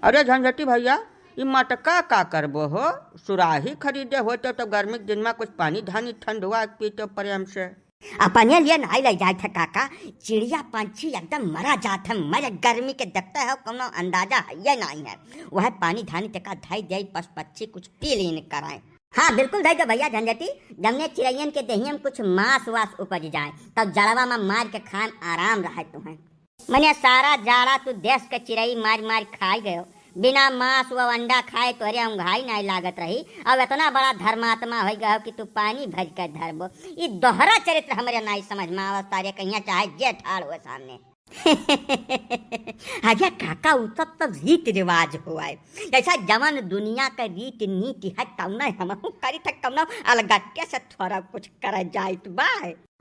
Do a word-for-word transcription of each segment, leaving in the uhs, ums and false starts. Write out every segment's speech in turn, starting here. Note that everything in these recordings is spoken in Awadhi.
अरे झंझटी भइया, ई मटका का करबो हो? सुराही खरीदे होते तो गर्मी के दिन मा कुछ पानी धानी ठंडुआ के पीते प्रेम से। अपने लिए नाहीं लइ जाए थे काका, चिड़िया पंछी एकदम मरा जात है, मरे गर्मी के देखते हो, कौनो अंदाजा है ये नाहीं है। वह पानी धानी तेका धई दे, पशु पक्षी कुछ पी लीन कराए। हाँ बिल्कुल धई दो भइया झंझटी, जमने चिड़ैयन के देहियम कुछ मांस वास उपज जाए, तब जड़वा मा मार के खान आराम रहे तुम्हें। मने सारा जाड़ा तू देश के चिरई मार मार खाई गयो, बिना मांस व अंडा खाए तोहरे औंघाई नाहीं लागत रही। अब इतना बड़ा धर्मात्मा होइ गयो कि तू पानी भर के धरबो। ई दोहरा चरित्र हमरे नाहीं समझ मा आवत तारे, कहिया चाहे जे ठाड़ हो सामने। अरे काका, उ सब तो रीत रिवाज होए, जैसा जवन दुनिया के रीत नीति है तौने हमहू करी थे, कौनो अलगट्टे से थोड़ा कुछ करे जाइत बा।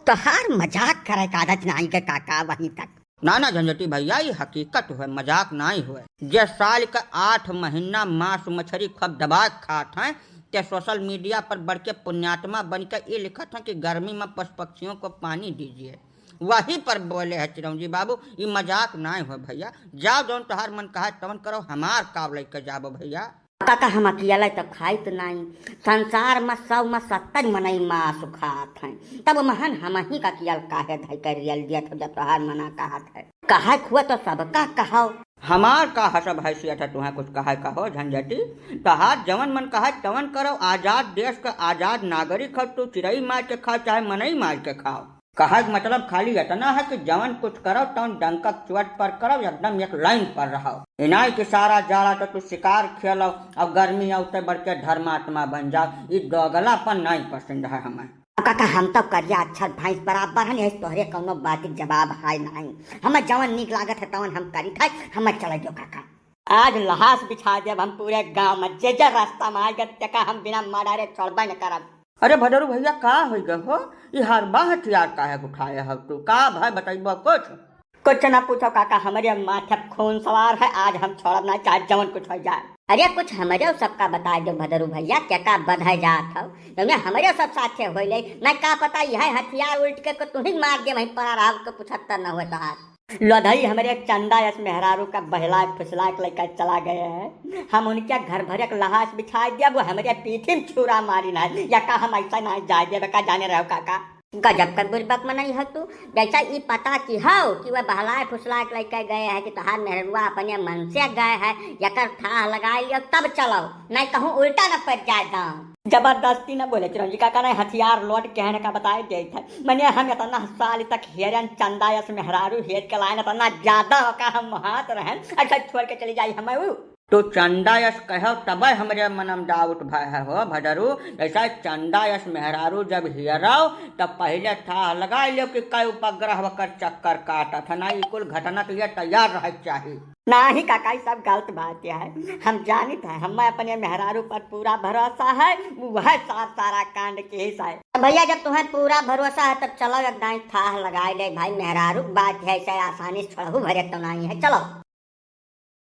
तोहार मजाक करे के आदत नाहीं के काका, वहीं तक। ना ना झंझटी भइया, ई हकीकत हुए, मजाक नाहीं हुए। जे साल के आठ महीना मांस मछरी खूब दबा के खात हैं, ते social media पर बढ़ के पुण्यात्मा बन के ई लिखत हैं कि गर्मी मा पशु पक्षियों को पानी दीजिए। वही पर बोले है चिरौंजी बाबू, ई मजाक नाहीं हुए भइया। जाओ जौन तोहार मन कहा तवन करो, हमार काव लइके जाबो भइया। काका, हम अकेले तो खाइत नाहीं, संसार मा सौ मा सत्तर मनई मांस खात हैं, तब महन हमही का कियल काहे धई कर रियल दियत हो, जब तोहार मना कहत है। कहे खुआ तो सबका कहो। हमार का हसब हैसियत है तुहें कुछ कहे कहो झंझटी? तोहार जवन मन कहे तवन करो, आजाद देश का आजाद नागरिक हो तू, चिरई मार के खाओ चाहे मनई मार के खाओ। कहे के मतलब खाली इतना है कि जवन कुछ करो तवन डंकक चोट पर करो, एकदम एक line पर रहो। इनाई कि सारा जाड़ा तो तू शिकार खेलो, अब गर्मी औते बढ़ के धर्मात्मा बन जाओ, ई दोगलापन नाहीं पसंद है हमें। अब काका, हम तो करिया अच्छर भैंस बराबर हन, यही तोहरे कौनो बात के जवाब है नाहीं। हमें जवन नीक लागत है तवन हम करी थे, हमें चले दो काका। आज लहास बिछा देब हम पूरे गांव में, जे जे रास्ता में आएगा तेका हम बिना मर्डरे छोड़बे न करब। अरे भदरू भइया, का होइ गए हो? ई हरबा हथियार काहे के उठाए हो तू? का भय, बतइबो कुछ? कुछ ना पूछो काका, हमरे माथे खून सवार है, आज हम छोड़ब ना, चाहे जवन कुछ होइ जाए। अरे कुछ हमरे सबका बताइ दो भदरू भइया, केका बधाए जात हो? जौने हमरे सब साथे होइले, ना का पता यह हथियार उल्ट के को तुही मार दे, वहीं पड़ा रहा, उसको पुछत्तर न हुए तोहार। लोधई हमरे चंदा यस मेहरारू का बहलाए फुसलाए के लइका चला गए हैं। हम उनके घर भरे के लहास बिछाए दिया, वो हमरे पीठी में छुरा मारी ना, या का हम ऐसा ना जाए देबे का, जाने रहो काका। गजब का बुर्बक मनई हो तू, जैसा ई पता की हो कि वह बहलाए फुसलाए के लइका गए हैं कि तोहार मेहरुआ अपने मन से गए हैं, यकर थाह लगाए लियो तब चलो, नहीं कहूँ उल्टा न पड़ जाए दांव। जबरदस्ती न बोले चिरौंजी काका, नहीं हथियार load के है ना का बताए देत है। मने हम इतना साल तक हेरन चंदा यस मेहरारू हेर के लायन, इतना ज्यादा ओका हम हाथ रहन, अच्छा छोड़ के चली जाई हमें ऊ। तो चंदा यस कहो तबे हमरे मन में doubt भय है हो भदरू, जैसा चंदा यस मेहरारू जब हेरव तब पहिले थाह लगाए लियो कि कई उपग्रह वकर चक्कर काटत है, ना ई कुल घटना के लिए तैयार रहे के चाही। नाही काका, ई सब गलत बात है। हम जानित है, हमें अपने मेहरारू पर पूरा भरोसा है, वह सार सारा कांड केस है। तो भइया, जब तुम्हें पूरा भरोसा है, तब चलो एक दाईं थाह लगाए ले भाई, मेहरारू के बात है, ऐसे आसानी से छोड़हु भरे तो नहीं है। चलो।